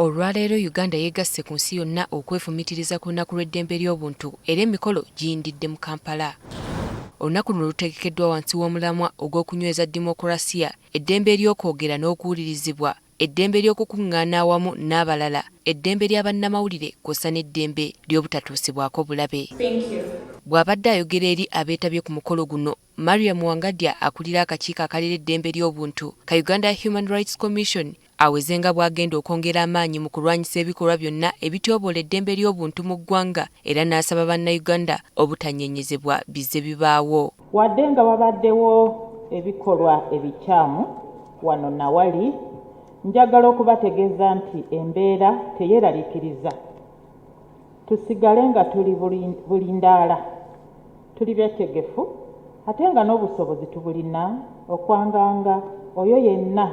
Olwaleero Uganda yeegasse ku nsi yonna okwefumitiriza ku lunaku lw'eddembe ly'obuntu era emikolo giyindidde mu Kampala. Olunaku luno lutegekeddwa wansi w'omulamwa ogw'okunyweza dimokurasiya, eddembe ery'okwogera n'okuwulirizibwa, eddembe ly'okukungaana awamu n'abalala, eddembe lya bannamawulire kw'ossa n'eddembe ly'obutatuusibwako bulabe. Bw'abadde ayogera eri abeetabye ku mukolo guno, Mariam Wangadya akulira akakiiko akalera eddembe ly'obuntu ka Uganda Human Rights Commission aweze nga bw'agenda okwongera amaanyi mu kulwanyisa ebikolwa byonna ebityoboola eddembe ly'obuntu mu ggwanga era n'asaba Bannayuganda obutanyenyezebwa bizze bibaawo. Wadde nga wabaddewo ebikolwa ebikyamu wano nawali, njagala okubategeeza nti embeera teyeraliikiriza. Tusigale nga tuli bulindaala, tuli betegefu ate nga n'obusobozi tubulina okwanganga oyo yenna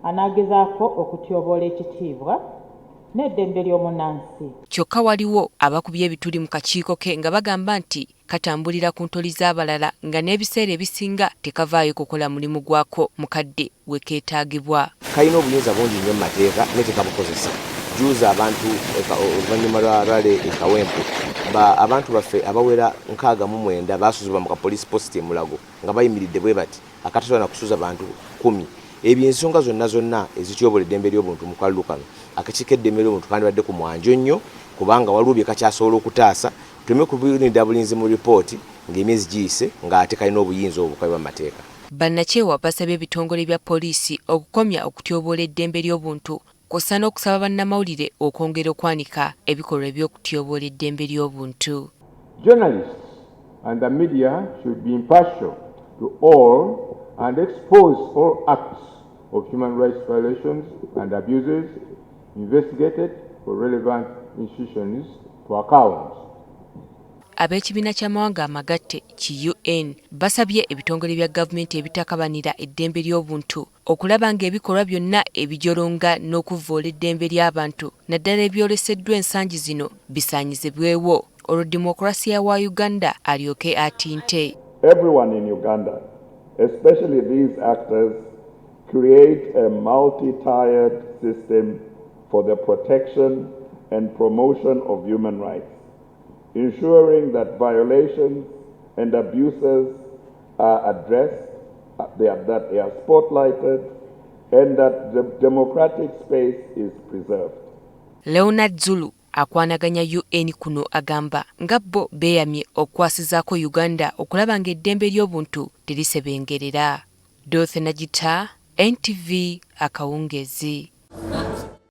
anaagezaako okutyoboola ekitiibwa n'eddembe ly'omunansi. Kyokka waliwo abakubye ebituli mu kakiiko ke nga bagamba nti katambulira ku ntoli z'abalala nga n'ebiseera ebisinga tekavaayo kukola mulimu gwako mu kadde we keetaagibwa. Kalina obuyinza bungi nnyo mu mateeka naye tekabukozesa. Jjuuzi abantu oluvannyuma lwa rally e Kawempe, abantu baffe abawera 69 baasuzibwa mu ka police post e Mulago nga bayimiridde bwe bati akatasobola na kusuza bantu 10. Ebyo ensonga zonna zonna ezityobola eddembe ly'obuntu mu kalulu kano, akakiiko k'eddembe ly'obuntu kandibadde ku mwanjo nnyo kubanga waliwo bye kakyasobola okutaasa tuleme kubirinda bulinzi mu ripooti ng'emyezi giyise ng'ate kalina obuyinza obwo bukabibwa mu mateeka. Bannakyewa basabye ebitongole bya poliisi okukomya okutyoboola eddembe ly'obuntu kw'ossa n'okusaba bannamawulire okwongera okwanika ebikolwa eby'okutyoboola eddembe ly'obuntu. Journalists and the media should be impartial to all and expose all acts of human rights violations and abuses investigated for relevant institutions to account. Ab'ekibiina ky'amawanga amagatte ki UN basabye ebitongole bya gavumenti ebitakabanira eddembe ly'obuntu okulaba ng'ebikolwa byonna ebijolonga n'okuvvoola eddembe ly'abantu naddala ebyoleseddwa ensangi zino bisaanyizibwewo olwo dimokurasiya wa Uganda alyoke atinte. Everyone in Uganda, especially these actors, create a multi-tiered system for the protection and promotion of human rights, ensuring that violations and abuses are addressed, that they are spotlighted, and that the democratic space is preserved. Leonard Zulu akwanaganya UN kuno agamba nga bo beeyamye okukwasizaako Uganda okulaba ng'eddembe ly'obuntu terisebengerera. Dorothy Nagita, NTV akawungeezi.